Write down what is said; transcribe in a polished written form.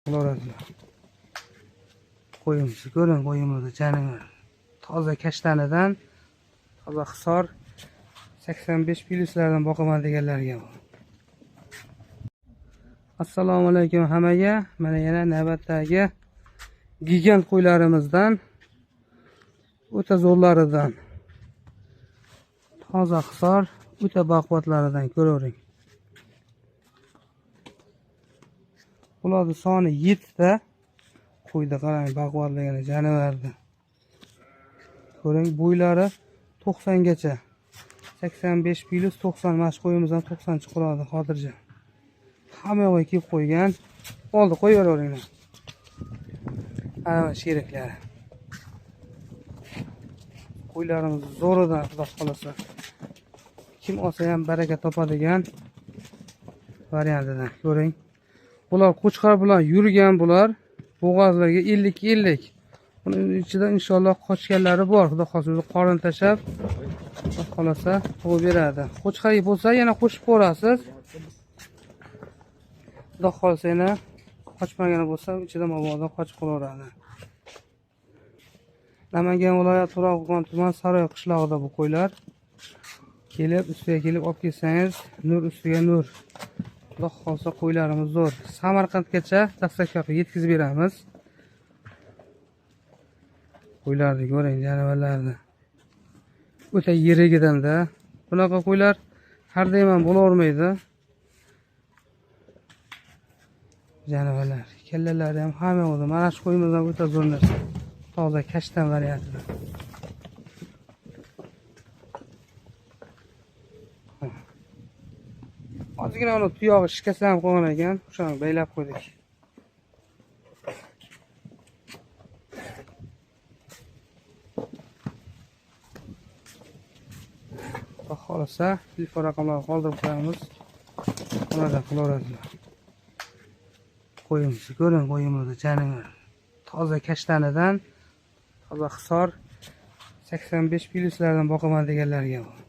Qilaverasizlar. Qo'yimizni ko'ring, qo'yimizni jonivar. Toza kashtanidan, toza Hisor 85 plyuslardan boqaman deganlarga bu. Assalomu alaykum hammaga. Mana yana navbatdagi gigant qo'ylarimizdan, o'ta zo'rlaridan, toza Hisor, o'ta baquvvatlaridan ko'ravering. Bularni soni 7 ta. Qo'yda qarang, baquvvatligini, jonivarni. Ko'ring, bo'ylari 90 gacha. 85 plyus 90, mana shu qo'yimizdan 90 chiqaradi hozircha. Hamma yog'iga kelib qo'ygan. Bo'ldi, qo'yaveringlar. Ana sheriklari. Qo'ylarimiz zo'ridan, xudo xolasa. Kim olsa ham baraka topadigan variantidan ko'ring. Bular qo'chqor bilan yurgan bular. Bo'g'ozlarga 50-50. Buning ichida inshaalloh qochganlari bor. Xudo xolasa o'zi qorin tashab, xudo xolasa tug'ib beradi. Qo'chqor bo'lsa yana qo'shib ko'rasiz. Xudo xolasa yana qochmagani bo'lsa ichida mabodo qochib qolaveradi. Namangan viloyati To'raqo'rg'on tuman Saroy qishlog'ida bu qo'ylar. Kelib ustiga kelib olib kelsangiz, nur ustiga nur. Xudo xolasa qo'ylarimiz zo'r. Samarqandgacha доставка qilib yetkazib beramiz. Qo'ylarni ko'ring, jonivorlarni. O'ta yirigidanda. Bunaqa qo'ylar har doim ham bo'lavermaydi. Jonivorlar, kallalari ham hamma yoqda. Mana shu qo'yimiz ham o'ta zo'r narsa. Toza kashtan variantida. Ozgina uni tuyog'i shikastlanib qolgan ekan, o'shani baylab qo'ydik. Xudo xolasa telefon raqamlarini qoldirib qo'yamiz. Ulardan qilaverasizlar. Qo'yimizni ko'ring, qo'yimizni jonivar. Toza kashtanidan, toza Hisor 85 plyuslardan boqaman deganlarga bu.